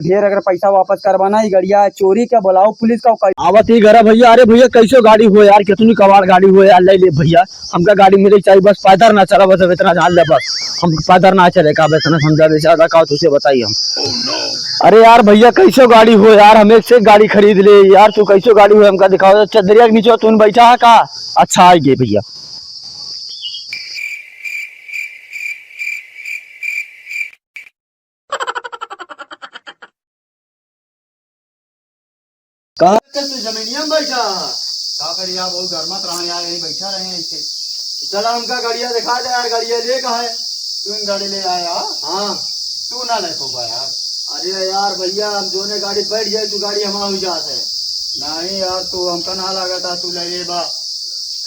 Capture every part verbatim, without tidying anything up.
ढेर अगर पैसा वापस करवाना, ई गड़िया चोरी का, बुलाओ पुलिस का। आवत ही घरा भइया। अरे भइया, कैसो गाड़ी हो यार, कितनी कबाड़ गाड़ी हो यार, ले ले भइया, हमका गाड़ी मिले चाहिए, बस पैदल ना चला, बस अब इतना जान ले, बस हम पैदल ना चले का, बस इतना समझा दे, ज्यादा का तुझे बताई हम। अरे यार भइया, कैसो गाड़ी हो यार, हम एक से एक गाड़ी खरीद ले यार, तू कैसो गाड़ी हो हमका दिखाओ, चदरिया के नीचे तू बैठा है का? अच्छा, आइए भइया। कहाँ पे तू जमीनिया में बैठा? का करी यार, बहुत गर्मा तरह यार, यहीं बैठा रहे हैं ऐसे। तो चला हमका गड़िया दिखा दे यार, गड़िया ले का है? तू इन गाड़ी ले आया? हाँ। तू ना ले पउबा यार। अरे यार भइया, हम जोने गाड़ी बैठ जाए, तू गाड़ी हमार हो जात है। नहीं यार, तू हमका ना लागत है, तू ले लेबा।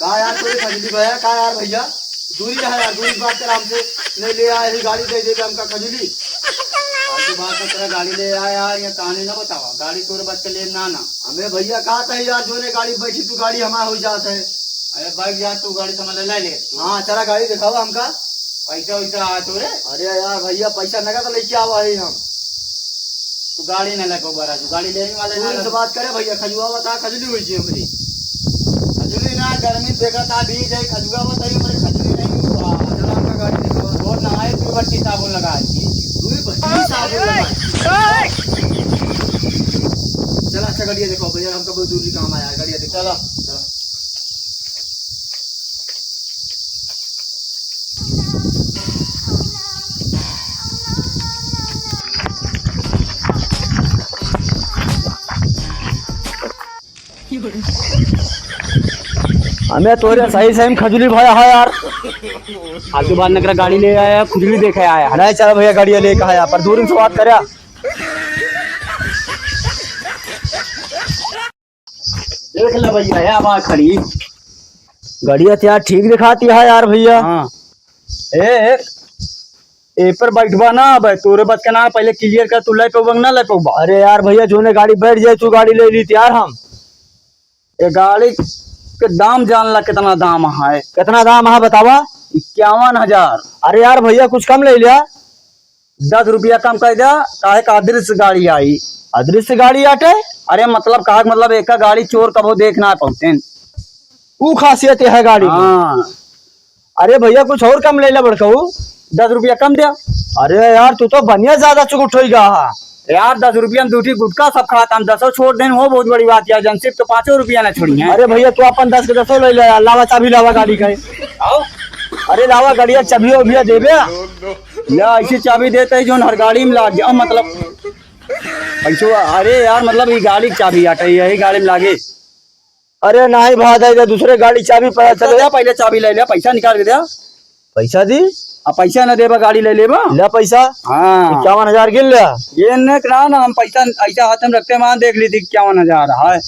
का यार, तोरे खजली भइया, का यार भइया? दूरी रहा यार, दूरी बात कर हमसे। नहीं ले आए ही गाड़ी दे देबे हमका खजूली। फालतू बात मत करा, गाड़ी ले आया यार, ये कहानी ना बतावा। गाड़ी तोरे बस के ले ना ना। हमें भइया कहा था यार, जोने गाड़ी बैठी तू गाड़ी हमार हो जात है। अरे बैठ जा तू, गाड़ी समझ ले, ले ले। हाँ, चला गाड़ी दिखावा हमका। पैसा वैसा आ तोरे? अरे यार भइया, पैसा नगद लेके आवा है हम। तू गाड़ी ना लगा बड़ा, तू गाड़ी लेने वाले ना तू इनसे लगा। बात करे भइया, खजुआ बता, खजूली हुई जी हमरी। खजूली ना, गर्मी देखा था, बीज है, खजुआ बताइए, मेरे खजूली नहीं हुआ। चला हमका गाड़ी दिखावा। और नहाए तू बच्ची साबुन लगा दी। तू भी बच्ची साबुन लगा। चला, अच्छा, गड़िया देखो भइया, हमका बहुत जरूरी काम आया है, गड़िया देखो। चला। चला। हमें तोरे सही सही में खजुली भया है यार। आज के बाद नकरा गाड़ी ले आया, खुजली देखे आया। नहीं, चल भइया, गाड़िया लेके आया, पर दूर से बात करे। देख ले भइया, या बा खड़ी। गड़िया तो यार ठीक दिखाती है यार भइया। हाँ। ए, ए, ए पर बैठबा ना, अब तोरे बस के ना, पहले clear कर, तू ले पउबा कि ना ले पउबा? अरे यार भइया, जोने गाड़ी बैठ जाए, तू गाड़ी ले ली यार हम। ये गाड़ी के दाम जान ला, कितना दाम है? कितना दाम है बतावा? इक्यावन हजार। अरे यार भइया, कुछ कम ले लिया। दस रुपया कम कर द्या, काहे का अदृश्य गाड़ी आई। अदृश्य गाड़ी आटे? अरे मतलब, कहा मतलब, एक गाड़ी चोर कबो देख ना पउते। ऊ खासियत है गाड़ी की। हाँ। अरे भइया, कुछ और कम ले ले बड़कऊ, दस रुपया कम द्या। अरे यार, तू तो बनिया ज्यादा चुगुट होई गा हा। यार, दस रुपया में दूठी गुटखा सब खाता, हम दसो छोड़ देन, वो बहुत बड़ी बात यार, जंसिब तो पाँचो रुपया ना छोड़ी है। अरे भइया, तू अपन दस के दसो ले ले यार, लावा चाबी लावा गाड़ी का। आओ। अरे लावा गाड़िया चाबी उबिया देबे। या ऐसी चाबी देते हैं जो हर गाड़ी में लाग गया, मतलब पैसो। अरे यार, मतलब ये गाड़ी की चाबी आटे, यही गाड़ी में लागे। अरे नाहीं भाई, दे दे, दूसरे गाड़ी चाबी पता चले। दे, पहले चाबी ले ले, पैसा निकाल के दे। पैसा दी? अब पैसा ना देबा, गाड़ी ले लेबा। ले पैसा। हाँ। इक्यावन हजार गिन ले। ये ने ना, ना, हम पैसा ऐसा हाथ में रखते, वहाँ देख ली थी, इक्यावन हजार है।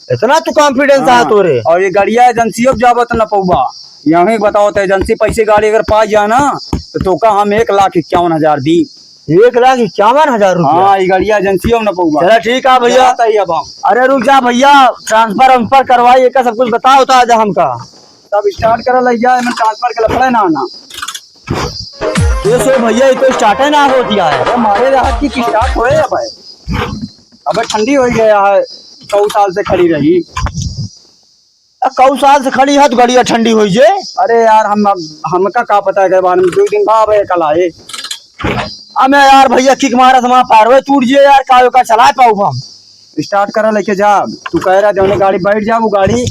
इतना तू confidence है हाँ। तोरे। और ये गाड़िया एजेंसियों पे जाबत न पउबा। यहीं बताओ तो, एजेंसी पैसे गाड़ी अगर पा गया ना, तो तोका हम एक लाख इक्यावन हजार दी। एक लाख इक्यावन हजार रुपया? हाँ, ये गाड़िया एजेंसियों में न पउबा। चला ठीक है भइया। जाता ही अब हम। अरे रुक जा भइया, transfer वंसफर करवाई, एका सब कुछ बताओ तो आज हमका। तब start करा लइ जा, एमे transfer के लफड़ा ना आना। ये सो भइया, ये तो start ही ना होती है। अरे मारे रहा कि start होए अब। अबे ठंडी होइ गया है, कऊ साल से खड़ी रही। आ, कऊ साल से खड़ी है तो गड़िया ठंडी होइ जे। अरे यार, हम, अब हमका का पता है के बारे में, दो दिन बाद आवे, कल आए। अबे यार भइया, kick मारा तो हमारा पैरवे टूट जे यार, का ओका चलाए पाउब हम? Start करा, लेके जा। तू कह रहा जौने गाड़ी बैठ जा, वो गाड़ी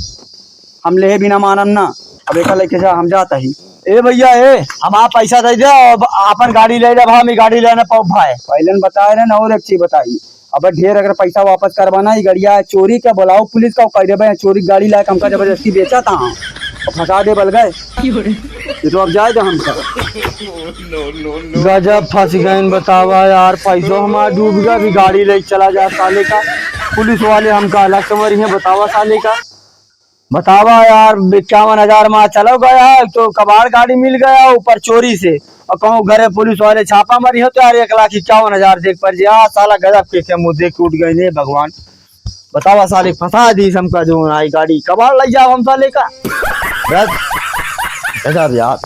हम लेहे बिना मानम ना। अब एका लेके जा, हम जाता ही। ए भइया, ए, हमार पैसा दे दे, अब आपन गाड़ी ले ले, अब हम ई गाड़ी लेना पाउब भाई। पहले न बताए रहे ना, और एक चीज बताई, अब ढेर अगर पैसा वापस करवाना, ई गड़िया चोरी के, बुलाओ पुलिस का, कह देबे चोरी गाड़ी लायक हमका जबरदस्ती बेचा था, और फंसा दे बल गए। ये तो अब जाए दे हमका। गजब फंस गए, बतावा यार, पैसो हमार डूब गया, अभी गाड़ी ले चला जा साले का, पुलिस वाले हमका अलग समझ रही हैं, बतावा साले का। बतावा यार, इक्यावन हजार में चलो गया, एक तो कबाड़ गाड़ी मिल गया, ऊपर चोरी से, और कहूँ घरे पुलिस वाले छापा मारी हो तो यार, एक लाख इक्यावन हजार देख पर जी, आ साला गजब के, के मुँह देख उठ गए ने भगवान। बतावा साले, फंसा दी हमका जो आई गाड़ी, कबाड़ लइ जाओ हम साले का। गजब, गजब यार।